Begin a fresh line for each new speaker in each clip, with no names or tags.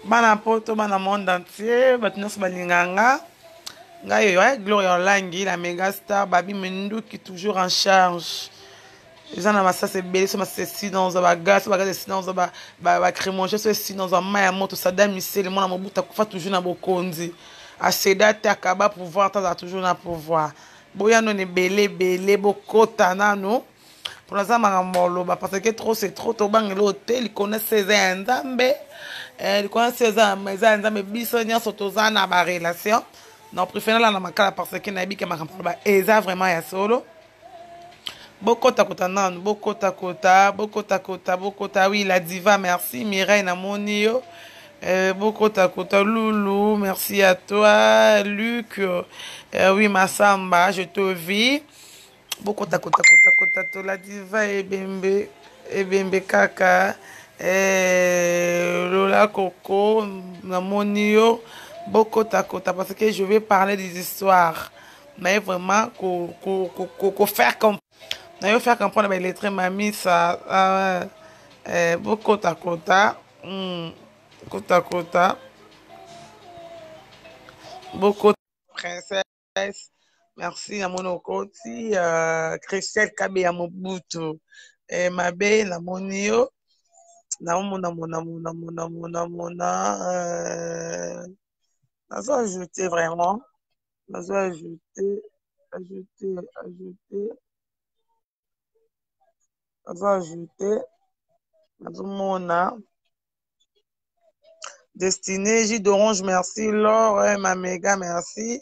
Bana poto, bana monde entier, bato nyonso balingaka nga. Ngai oyo, eh, Gloria Olangi, la méga star, Babi Menduki, toujours en charge. Eza na masasi ebele, so masasi esili na ozwa bagaz, so bagaz esili na ozwa bacremonge, so esili na ozwa mai ya moto. Saddam Hussein, mwana Mobutu akufa toujours na bokonzi. Aseda te, akaba pouvoir, tazala toujours na pouvoir. Boya nano ebele ebele, bokota nano. Mpo naza makambo oloba parce que trop c'est trop, tobangela oyo te. Likolo se eza ya Nzambe, likolo se eza ya Nzambe. Biso nyonso toza na barelation. Na préfère nalanda makala parce que nayebi ke makambo oloba eza vraiment ya solo. Bokotakota nanu, bokotakota, bokotakota, bokota. Oui, la diva, merci Mireille, namoni yo. Bokotakota Loulou, merci à toi Luc. Oui, Massamba, je te vis. Bokota kota kota kota to la diva ebembe ebembe kaka. Lola Coco, namoni yo. Bokota kota parce que je vais parler des histoires. Mais vraiment ko ko ko ko, ko faire comprendre. Na yo faire comprendre ba lettres mamisa. Bokota kota. Kota kota. Bokota princesse. Merci namoni okoti. Christelle Kabeya Mobutu. Mabe namoni yo. Naomona mona mona mona mona mona. Nazo ajouter vraiment. Nazo ajouter, ajouter, ajouter. Nazo ajouter. Nazomona. Destinée, J d'Orange, merci. Laure, ma méga, merci.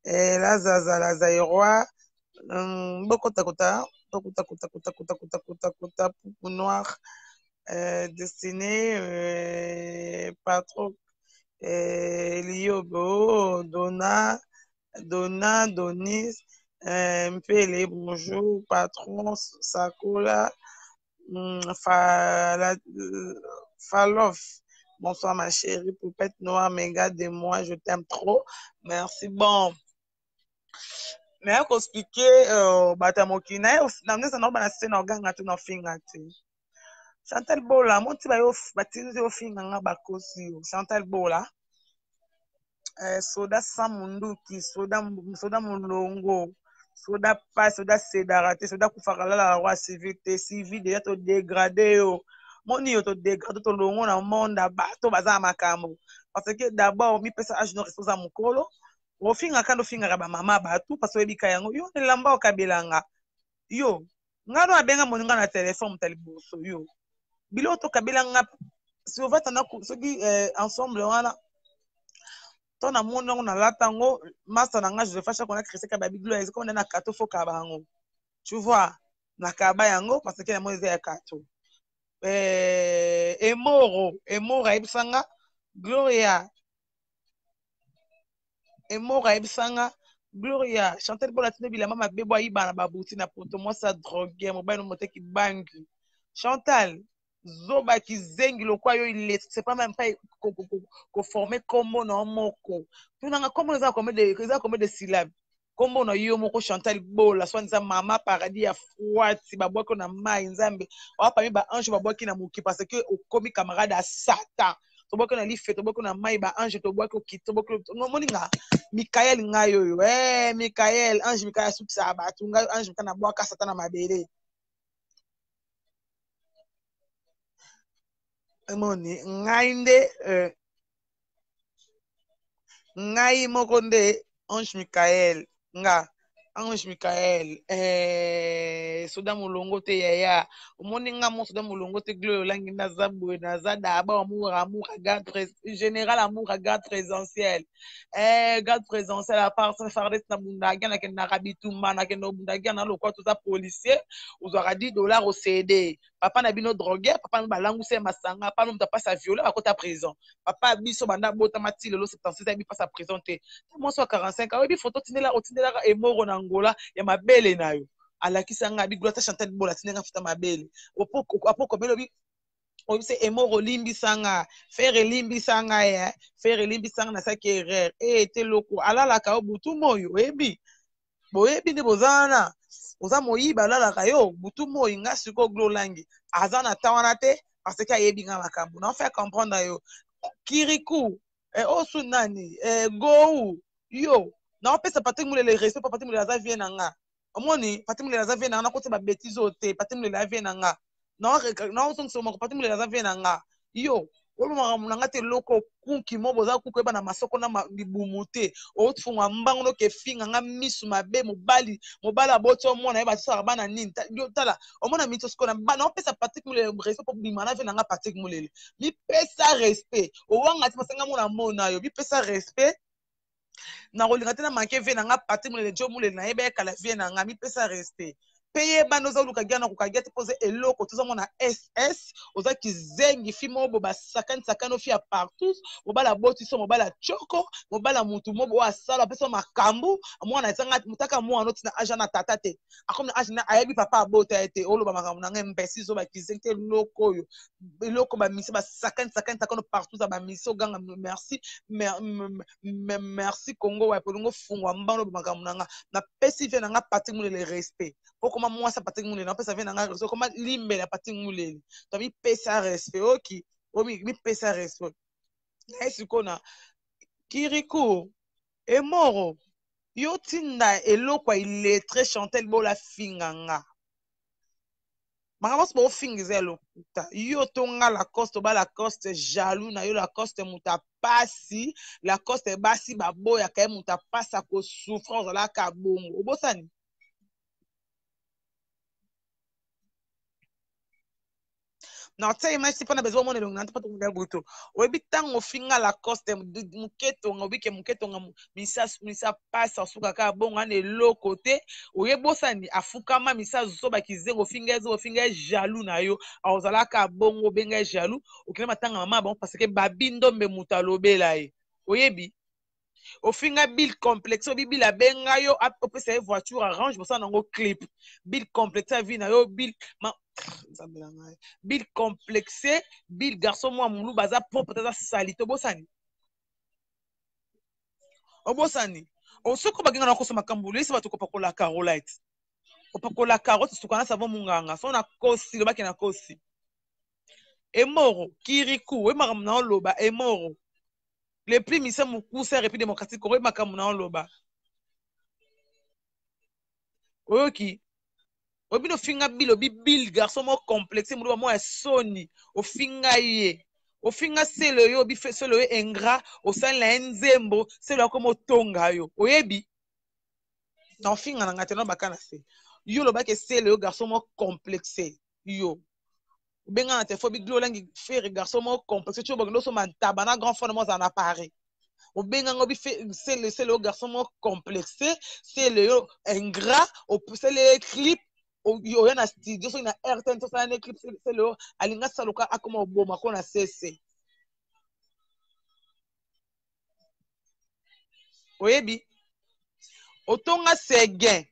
Et la Zaza, la Zaïrois. Bokota, kota, bokota, kota, kota, kota, kota, kota, kota, poupe noire. Destinée, patron, Liobo, Donna, Donna, Donis, Mpele, bonjour, patron, Sakola, Falof, bonsoir ma chérie, poupette noire, méga de moi, je t'aime trop, merci. Bon, mais à expliquer, bata mokina, na neza na bana se na ganga tu na finga te. Chantal Bola, moti ba yo batindi yo finga nga bakosi yo. Chantal Bola, soda sans munduki, soda, soda mulongo, soda pa, soda sedara te, soda kufaka lala roi civil te, civil déjà to dégradé yo. Moni yo to dégradé to longo na monde bato baza makambo. Parce que d'abord mi pesa âge no responsable mukolo. Ofinga kando finga ba mama batu parce que oyebika yango yo elamba okabelanga yo ngano abenga moninga na telefone moto liboso yo biloko tokabelanga survata na soki ensemble wana to na moni yango nalata yango masta na nga Joseph Chako na Christian Kababi Gloire ezoko na kato foka bango tu vois na kaba yango parce que na moni eza ya kato. Emoro Emoro ayebisanga Gloria Emoro ayebisanga Gloria Chantal Bola tinde bilamba mabe bo ayiba na babuti na poto mwasi ya drogue mobali no moteki bangi Chantal zoba kizengi lokwa yo il est c'est pas même pas ko former kombo na moko tunanga kombo eza combien de eza combien de syllabes kombo na yo moko Chantal Bola soit nza mama paradis ya froidi babwaki na mai nzambe oa parmi ba ange babwaki na moki parce que okomi camarade ya Satan tobwaki na life tobwaki na mai ba ange tobwaki okiti tobwaki omoni nga Michael ngai oyo Michael ange Michael asukisaka bato ngai ange Michael nabwaka Satan na mabele emoni ngai nde ngai moko nde ange Michael nga ange Michael soda molongo te yaya omoni nga mo soda molongo te Gloria Olangi naza boye naza daba amour amour garde général amour garde présidentiel garde présidentiel à part ça fardet na bunda gana ke na rabitumba na ke no bunda gana lokwa toza policier ozwaka $10 au CD papa na bino drogué papa na balangusa ya masanga papa na moto apasa violé bakota prison papa biso banda botama ti lelo 76 ayebi pasa prison te mwasi wa 45 oyebi photo otindela otindelaka emoro na Angola ya mabele na yo alakisa nga abi Gloria Chantal Bola atindelaka photo mabele apoko belo bi oyebisa emoro limbisa nga frère limbisa nga ya frère limbisa nga nasaki erreur te loko alalaka yo butu moyo oyebi boyebi nde boza wana oza moyibi alalaka yo butu moyi nga sikoyo Glo Olangi aza na temps wana te parce que ayebi nga makambo na faire comprendre yo. Kirikou, eh, osu nani, eh, Gou, yo, naopesa Patrick Mulele respect po Patrick Mulele aza vie na nga. Omoni, Patrick Mulele aza vie na nga, nakotisa ba bêtises oyo te, Patrick Mulele aza vie na nga. Naozongisa moko, Patrick Mulele aza vie na nga. Yo, oyo makambo na nga te eloko kunki mo boza kuku oyeba na masoko na libumu te ofunga mbango noke efinga nga misu mabe mobali mobali aboti omona ye basalaka bana nini yo tala omona miso sikoyo na bana opesa Patrick Mulele respect po bima na vie na nga Patrick Mulele mipesa respect owanga ti masenga mona mona yo mipesa respect nakolinga te na manke vie na nga Patrick Mulele Jo Mulele nayeba ye kala vie na nga mipesa respect mpe yeba nde oza oluka gia na koka gia te mpo oza eloko toza mona ss oza kizengi fi moko bo basakani sakani ofi ya partout mobali aboti so mobali achoko mobali ya mutu mobo oyo asala apesa makambo mwana ezanga motaka mwana oti na age na tata te akomi na age na ayebi papa abota ye te oloba makambo na ngai mbesi zoba kizengi te eloko oyo eloko bamisi basakani sakani sakani partout za bamisi oganga merci merci congo wapi olingo fungwa mbano oloba makambo na nga napesi vie na nga Patrick Mulele respect po koma mwasi ya Patrick Mulele napesa vie na nga respect koma limbela Patrick Mulele to mipesa respect oki mipesa respect naye sikoyo na Kirikou Emoro yo tinda eloko ya illettré Chantal Bola finga nga makambo nyonso bofinga eza ya lokuta yo to nga Lacoste oba Lacoste jaloux na yo Lacoste moto apasi Lacoste basi baboyaka ye moto apasi akosouffre ozalaka bongo obosani na tia image ti mpona besoin omona elongi na nti mpo butu oyebi ntango ofinga Lacoste moketonga obike moketonga misa misa pasi asuka kaka bongo ana eloko te oyebosani afukama misa zoba kizengo ofinga ye zoba ofinga ye jaloux na yo ozalaka bongo obenga ye jaloux okende matanga mama bango parce que babi ndombe moto alobela ye oyebi ofinga bill complexe obi bill abenga yo opesa ye voiture arrange bosala nango clip bill complexe ya vie na yo bill ma nzambe na ngai bill complexe bill garçon mwa muluba aza propre te aza salite obosani obosani soki obakenga na kosa makambo leyisi bato kopakola carolite kopakola carotte suka na savon munganga so nakosi lobaki nakosi Emoro Kirikou oye makambo na oloba Emoro le plus mise mokuse ya République démocratique Congo oye makambo na oloba oyoki oyebi no ofinga bill obi bill garçon moko complexe moloba moko ya soni ofinga ye ofinga sele oyo obi sele oyo ingrat osali na ye nzembo sele oyo akoma otonga yo oyebi na ofinga na ngai te no baka na se yo olobaki sele oyo garçon moko complexe yo obenga na telefone biglo olangi fere garçon moko complexe ti obakende osomba ntaba na grand frère mo azala na Paris obenga ngo bi sele sele oyo garçon moko complexe sele yo ingrat osele ye clip oya na studio soki na rtn tosala ne clip sele oyo alinga saluka akoma oboma ko na sese oyebi otonga seguin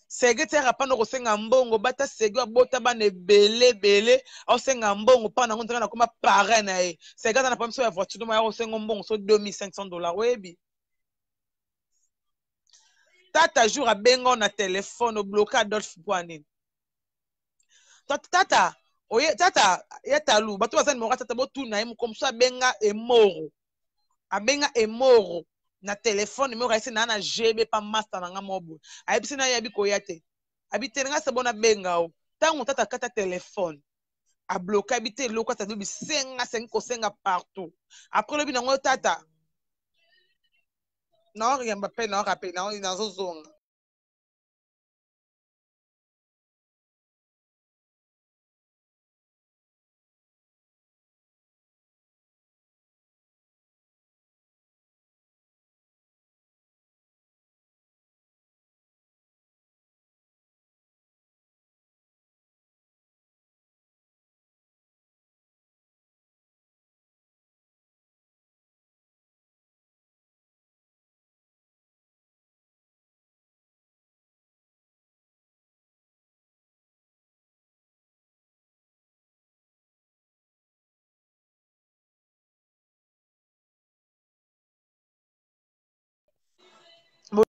sege ti arapanda kosenga mbongo bata sege abota bana ebele ebele aosenga mbongo mpa nango nzanga nakoma parrain na ye sege aza na pa biso ya voiture noma ya kosenga mbongo so 2500 dollars oyebi tata jour abenga na telefone obloke Adolphe mpo nini tata oye tata ya talu bato baza nimero ya tata botuna ye moko mosusu abenga Emoro abenga Emoro na telefone nimero ayebisi naa na gb pa master na nga moko boye ayebisi na ye abi koya te abi te nga sebo nabenga o ntango tata akata telefone abloke abi te eloko ata lobi senga sengi kosenga partout après lobi nango tata naoyamba mpe naorape nazozonga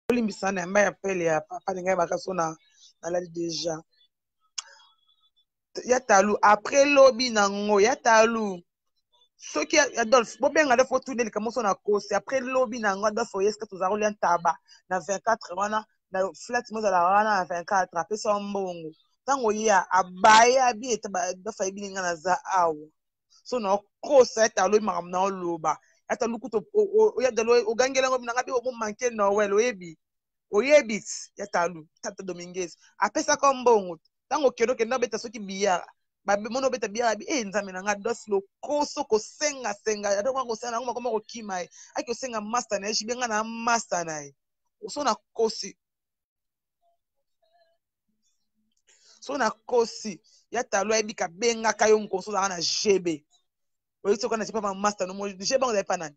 bolimbisa na yamba ya pele ya papa na ngai bakaso na nalali deja ya talu après lobi nango ya talu. Soki Adolphe, bobenga Adolphe otuna likambo so na kosi. Après lobi na yango Adolphe oyeska tozala kolia ntaba na 24 wana na flat mo ezalaka wana na 24 apesa yo mbongo. Ntango ye abaye abi ete Adolphe ayebi ndenge naza awa. So na okosa ete alobi makambo na oloba. Ata lukuta ogangela yango na nga bi omo manquer Noël oyebi. Oyebi ya talu tata Dominguez apesaka mbongo ntango okende okende obeta soki billard bamoni obeta billard abi e nzambe na nga dos lokoso kosenga senga ata kosenga nango makoma kokima ye aki osenga master na ye jibe nga na master na ye so na kosi so na kosi ya talo ayebi kabengaka yo mokoso ozalaka na gb oyebi soki na jepa master no gb ozali pa nani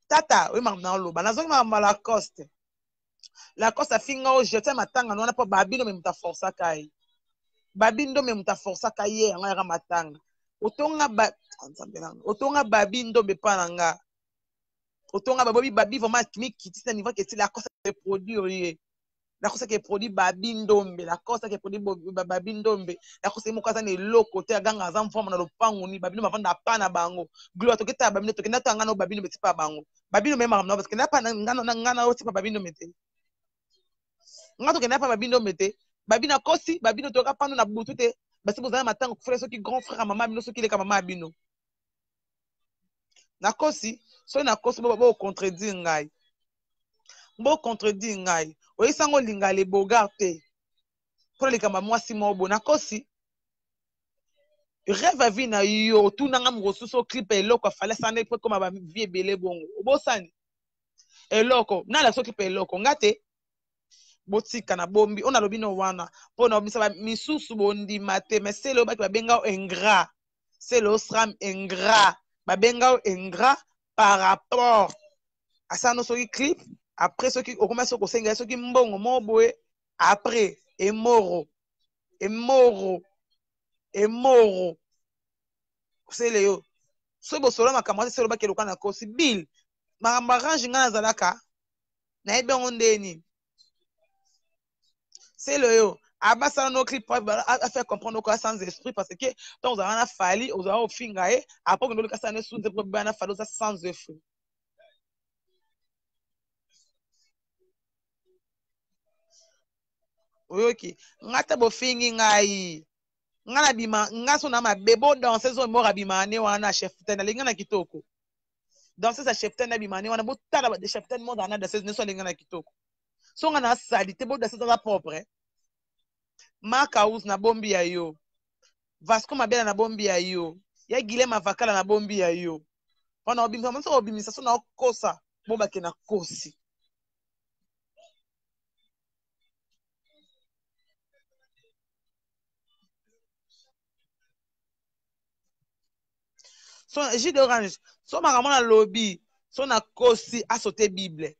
tata oye makambo na oloba nazongi makambo ya lacoste lacoste afinga o jete matanga wana mpo babi ndombe moto aforsaka ye babi ndombe moto aforsaka ye yango ayaka matanga otonga ba nzambe nanga otonga babi ndombe mpa na nga otonga babobi babi vraiment mikitisi na niveau keti lacoste reproduire ye Lacoste ke produit babi ndombe Lacoste ke produit babi ndombe Lacoste moko aza na eloko te aganga aza mvwama na lopango ni babi ndombe avanda pa na bango gloire toketa babi ndombe tokenda ta ngana babi ndombe tipa bango babi ndombe makambo na bango tokenda pa ngana na ngana otipa babi ndombe te nga tokenda pa babi ndombe te babi na kosi babi ndombe toka pano na butu te basi bozala matanga kufela soki grand frère ya mama bino soki leka mama bino nakosi soki nakosi bo bo contredire ngai bo contredire ngai oyebisa ngo olinga le bogard te mpona likambo ya mwasi moko boye nakosi rêve ya vie na yo otuna nga mokosusu oclipe eloko afali asala nde mpo ekoma bavie ebele bongo obosani eloko nalakisa oclipe eloko nga te botika na bombi oyo nalobi no wana mpo na obimisa misusu bondima te mais sele oyo baki babenga yo ingrat sele osram ingrat babenga yo ingrat par rapport asala no soki clip après soki okoma soki kosenga ye soki mbongo moko boye après emoro emoro emoro sele yo soki bosola makambo wana sele obaki eloka na kosi bill makambo arrange ngai nazalaka nayebi yango nde nini sele yo abasala no clip afaire comprendre okoya sans esprit parce que ntango ozalaka na fali ozalaka kofinga ye apres okende oleka sala ne sunze mpo bana fali oza sans esprit oyoki nga te bofingi ngai nga nabima nga so na mabe bo danseuse oyo moko abima ne wana chef te nalinga na kitoko danseuse ya chef te nabima ne wana botala ba chef te monde ana danseuse nyonso alinga na kitoko so nga na salite bo danseuse aza propre Mark House na bombi ya yo Vasco Mabela na bombi ya yo ya Guilhem Avakala na bombi ya yo wana obimisa moso obimisa so na okosa bobake na kosi so jus d'orange so makambo na lobi so na kosi asote bible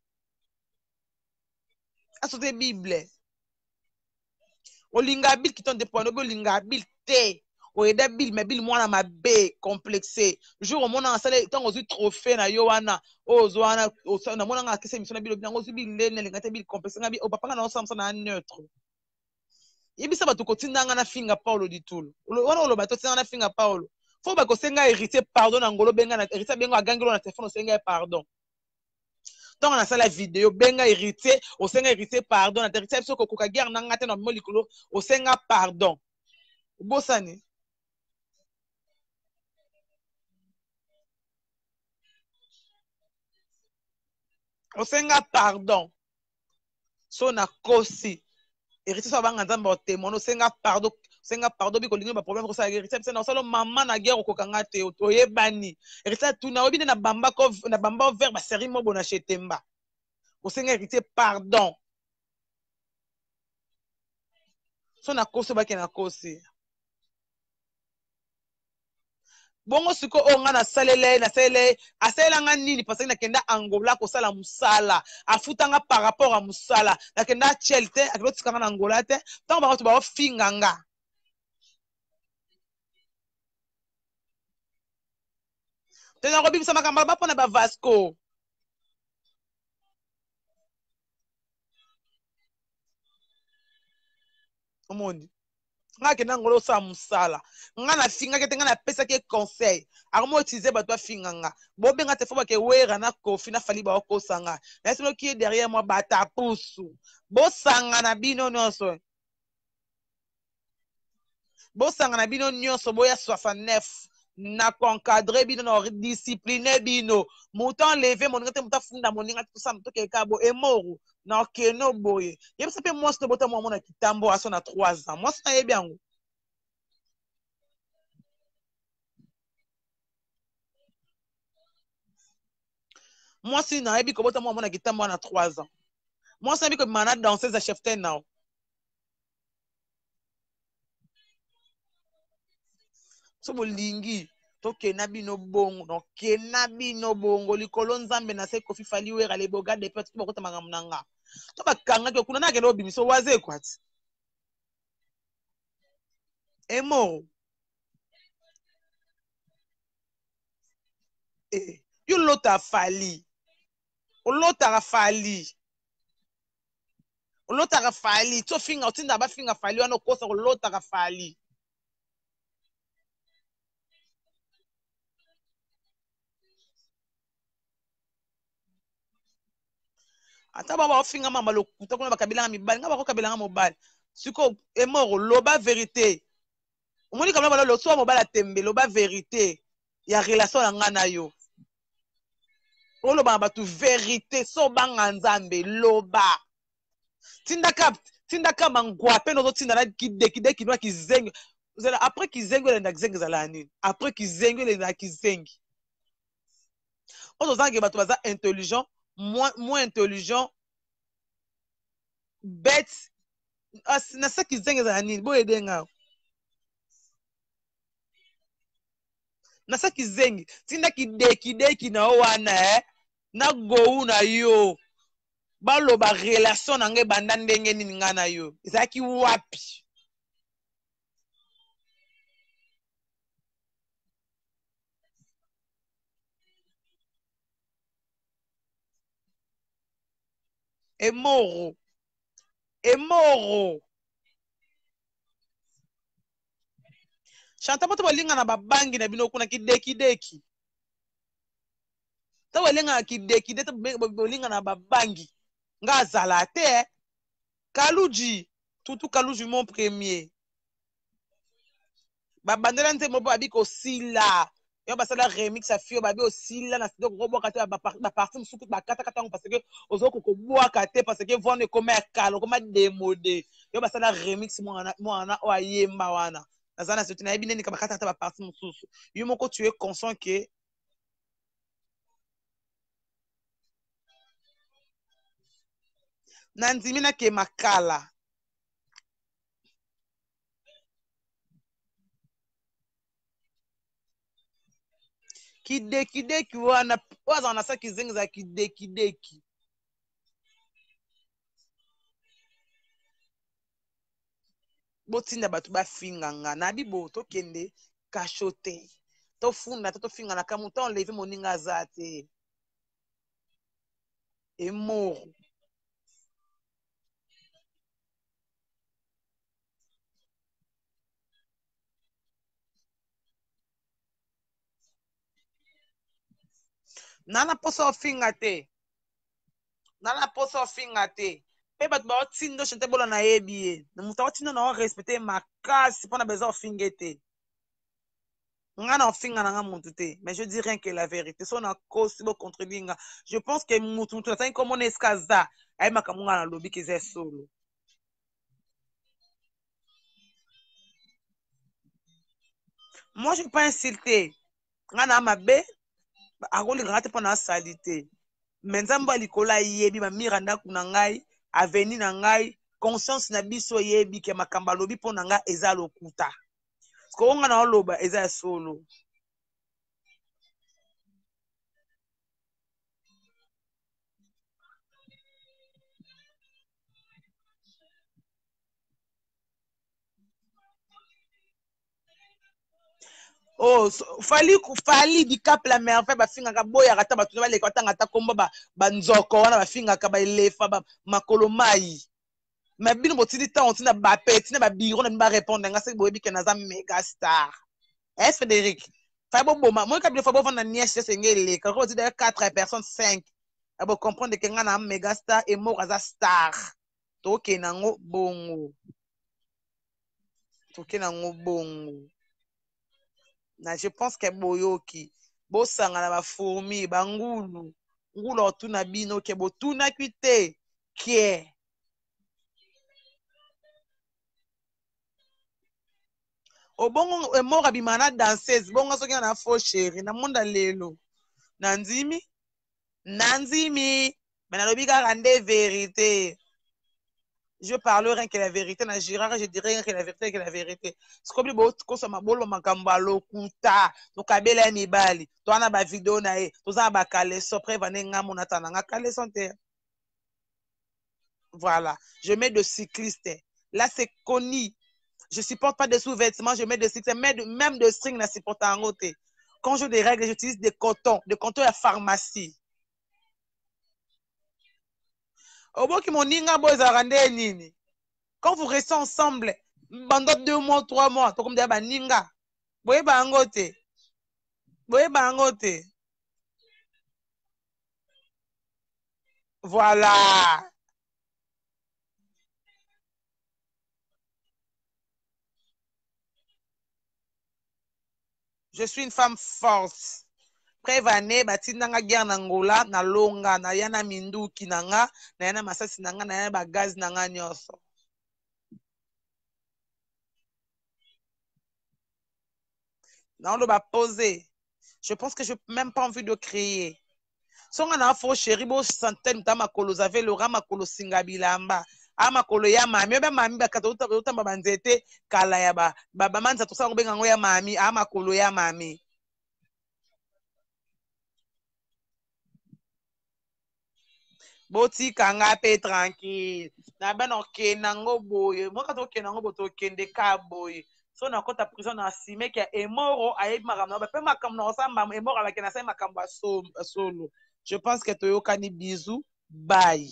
asote bible olinga bill kiton te pona obi olinga bill te oyeda bill mais bill mwana mabe complexe jour omona asala ntango ozwi trophée na yo wana oyo ozwa wana namona nga akisa émission na bill obi nango ozwi bill nde nalinga te bill complexe nga bi o papa nga na osala mosala na neutre yebisa bato kotinda nga na finga paulo ditulu wana oloba totinda nga na finga paulo fo bakosenga héritier pardon na ngolo benga na héritier abenga agangelo na telefone osenga ye pardon ntango nasala video benga héritier osenga héritier pardon na héritier biso kokoka guerre na nga te na mo likolo osenga pardon obosani osenga pardon so nakosi héritier so abanga nzambe otemoine osenga pardon osenga pardon biko olingi baproblème kosala héritier bisa na osala mama na guerre okoka nga te oyebani héritier atuna oyebi nde na bamba na bamba overt baserie mobo na chez temba osenga héritier pardon so nakosi obaki nakosi bongo sikoyo oyo ngai nasalela ye nasalela ye asalela ngai nini parce que nakenda angola kosala mosala afuta nga par rapport ya mosala nakenda chel te akenda otika nga na angola te ntango bango to baofinga nga te nakobimisa makambo ba mpona bavasco omoni. Nga akenda Angola osala mosala. Nga nafingaki te, nga napesaki ye conseil. Akomi utiliser bato bafinga nga. Bobenga te fo bake Wera na Koffi na Fally baokosa nga. Nayesi bino qui est derrière moi batapusu. Bosangana bino nyonso. Bosangana bino nyonso boya 69 na koencadre bino na discipline bino. Moto enleve moninga te, moto afunda moninga te, tosala tokeka bo emoru na okeno boye. Yebisa mpe mwasi to bota mwa mona kitambo aso na 3 ans. Mwasi nayebi yango. Mwasi nayebi kobota mwa mona kitambo na 3 ans. Mwasi nayebi kobima na danseuse ya cheftaine nao. So bolingi tokenda bino bongo nokenda bino bongo likolo nzambe na se Koffi Fally Wera le boga de pete bakota makambo na nga to bakangaki kuna nakende obimisa waze ekwati emoro eh, yo lota Fally, olotaka Fally, olotaka Fally, ti ofinga otinda bafinga Fally wana okosa kolotaka Fally. Ata ba baofinga mama lokuta kuna bakabelanga mibali, nga bakokabelanga mobali. Sikoyo emoro loba verité. Omoni kamla bala loso mobali atembe, loba verité ya relation na nga na yo. Oloba na bato verité, so banga nzambe, loba. Tindaka tindaka mangwa pe nozotinda na kidekideki no kizengi. Zela après kizengi elenda kizengi ezala nini? Après kizengi elenda kizengi. Ozo zangi bato baza intelligent, moins moins intelligent, bête. Na sa kizengi ezala nini? Boye denga. Na sa kizengi, tinda kidekideki na yo wana eh? Na gou na yo. Baloba relation na ngai banda ndenge nini nga na yo? Ezalaki wapi? Emoro. Emoro. Chanta moto bolinga na babangi na bino kuna kidekideki. To bolinga na kidekide to bolinga na babangi. Nga azala te eh. Kaluji, tutu Kaluji mon premier. Babandela nzembo mpo babi kosila. Yo basala remix ya fio babi osila na studio kokobwaka te ba partie mosusu bakatakata yango parce que ozokoka kobwaka te parce que voix ekoma ya kala okoma démodé. Yo basala remix mwana mwana oyo ayemba wana. Naza na soki nayebi nini ka bakatakata ba partie mosusu. Yo moko tu es conscient que nandimi nakema kala. Kidekideki wana oyo azala na sa kizengi ezala kidekideki. Botinda bato bafinga nga nabi bo tokende kasho te tofunda te tofinga na kamu to enleve moninga aza te emoro. Nana posa ofinga te, nana posa ofinga te mpe bato baotinda chante bola nayebi ye moto aotinda na orespecte makasi mpona beza ofinge te. Nga na ofinga na nga mutu te, mais je dis rien que la vérité. So nakosi bocontribue nga. Je pense que mutu mutu natangi komona esika aza aye makambo nga nalobi ke eza solo. Moi je peux pas insulter. Nga na mabe akolingaka te mpo na asali te. Mais nzambe ya likolo ayebi bamira ndako na ngai, aveni na ngai, conscience na biso eyebi ke makambo alobi mpo na ngai eza lokuta. Sikoyo nga na oloba eza ya solo. Oh, so, Fally Fally Dicap la merveille bafingaka boyaka ata bato baleka batanga ata kombo ba banzoko wana bafingaka ba elefa ba makolo mai. Mais bino botindi ntango ntina bape ntina babiro na bino barépondre nga soki boyebi ke naza mega star. Eh Frédéric, fai boboma moi kabilo fai bovanda nièce esenge eleka ko botindi 4 personnes 5 bo comprendre ke nga na mega star et moko aza star. Tokende yango bongo. Tokende yango bongo. Na je pense que boyoki bosangana ba fourmi bangulu ngulu otuna bino ke botunaki te ke obongo emoro abima na danseuse bongo soki na faux chéri na monda lelo na ndimi na ndimi mais nalobi kaka nde vérité. Je parle rien que la vérité na Girard, je dirais rien que la vérité que la vérité. Sikobi bokosa mabolo makambo ya lokuta tokabela ya mibali toza na bavideo na ye toza na bakaleso preuve ane nga mona ata na nga kaleso te. Voilà, je mets de cycliste. Là c'est connu. Je supporte pas de sous-vêtements, je mets de cycliste, même de string na supporte yango te. Quand j'ai des règles, j'utilise des cotons, des cotons ya pharmacie. Oboki moninga bo ezalaka nde nini? Quand vous restez ensemble pendant 2 mois, 3 mois, tokomda baninga. Boyeba yango te. Boyeba yango te. Voilà. Je suis une femme forte. Preuve année batinda nga guerre na Angola na longa na ya na minduki na nga na ya na masasi na nga na ya na ba gaz na nga nyonso. Naoloba poser. Je pense que je n'ai même pas envie de crier. Songa na faux chéri bo centaine ta makolo zave lora makolo singa bilamba. A makolo ya mami obe mami bakata otamba banzete kala ya ba ba manza tosala kobenga ngo ya mami a makolo ya mami. Botika nga pe tranquille. Na bana okende yango boye. Moi kata okende yango boye tokende ka boye. So nakota prison na assume ke Emoro ayebi makambo na pe makambo na kosamba Emoro alaki na sai makambo ya solo. Je pense que toyokani bisous. Bye.